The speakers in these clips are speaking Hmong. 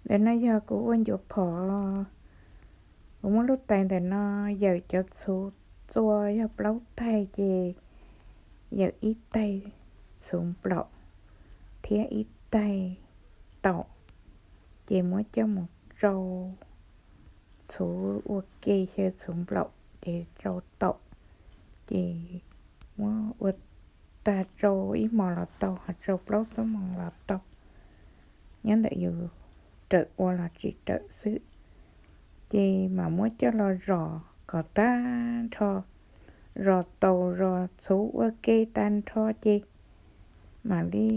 Ntawm no yog kuv ua ncuav phom. Kuv muab lub tais ntawm no yawm cov txhuv txua, yog plaub taig ces yawm ib taig txhuv nplaum thiab ib taig taum, ces muab coj mus tsau txhuv ua ke xyaw txhuv nplaum ces tsau taum, ces muab ua tag tsau ib hmos los tau, ho tsau plaub xuab moos los tau, nyob ntawm yus raws ua los tsis raws xwb. Ces mam muab coj los zom kom tag nrho, zom taus zom txhuv ua ke tag nrho ces mam li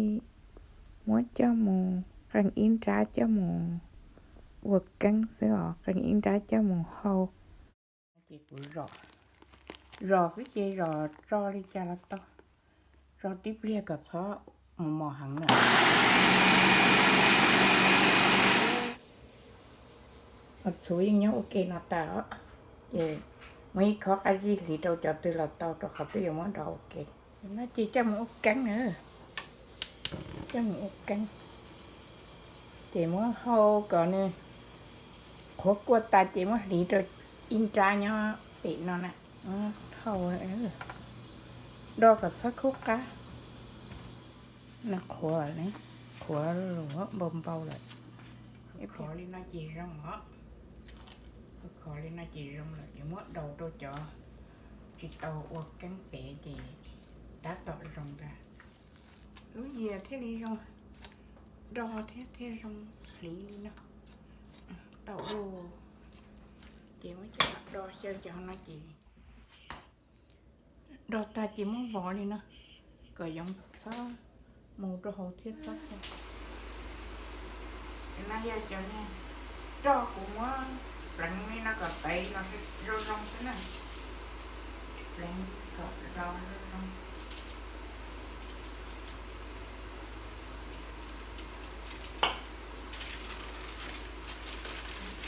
muab coj mus qee ib nrab coj mus ua keeb xwb os, qee ib nrab coj mus hau. Ces kuv zom, zom xwb ces zom tso li cas los tau, tso tib pliag kom txhob mus mos heev na. Txhuv yeej nyob ua ke no tas os, ces muab ib khob qab zib hliv rau cov twg los tau rau qhov twb yuav muab do ua ke. No ces coj mus ua keeb na, coj mus ua keeb, ces muab hau kom nws qhuav kua tas ces muab hliv rau ib nrab nyob pem no na, thau, do kom txhob khub qab. No qhuav, qhuav npau npau lawm. Khov li no ces zoo os, khov li no ces zoo lawm, yuav muab daus rau cov tsis tau ua keeb pem ces tab tom zoo ntag. Lub yias thiaj li zoo do thiab thiaj zoo hliv li no. Tau, ces muab coj do xyaw cov no ces do tag ces muab vov li no kom yoov txhob mus rau hauv thiab txhob tag. No yog cov niag roj kuv muab pleev li no kom tev los zoo zoo xwb na. Pleev kom zoo zoo.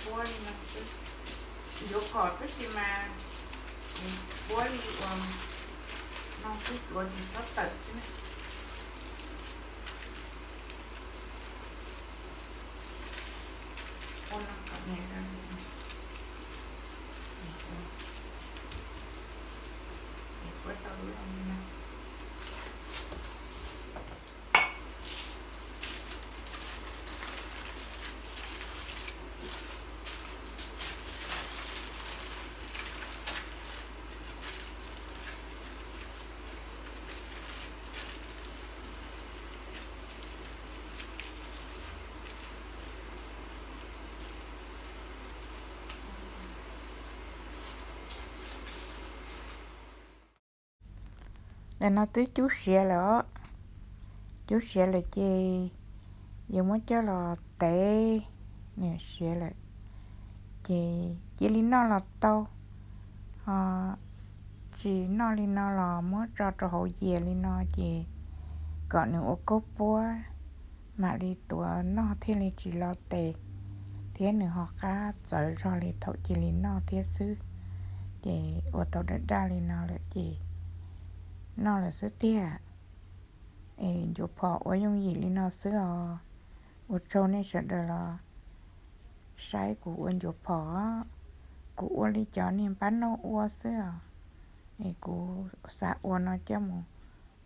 Puab li no xwb, yuav kom twb tsis mas puab li uas no xwb, tsuav tsis txhob tawm xwb na. Ua no kom nias rau, puab tau lub zoo li no. Ntawm no twb cub siav lawm os. Cub siav lawm ces yuav muab coj los tev, nws siav lawm ces cia li noj los tau, ho tsis noj li no los muab tso rau hauv yias li no ces kom nws ua kub puab, mam li tuav noj thiaj li tsis lo tes, thiab nws ho qab txawv zog li thaum cia li noj thiab xwb. Ces ua tau daj daj li no lawm ces noj lawm xwb tiag. Es ncuav phom ua yooj yim li no xwb os. Ua tsaug nej sawv daws los saib kuv ua ncuav phom. Kuv ua li cov niag npab noj ua xwb os. Es kuv xav ua no coj mus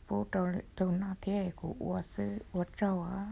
pub rau lwm tus noj thiab es kuv ua xwb, ua tsaug os.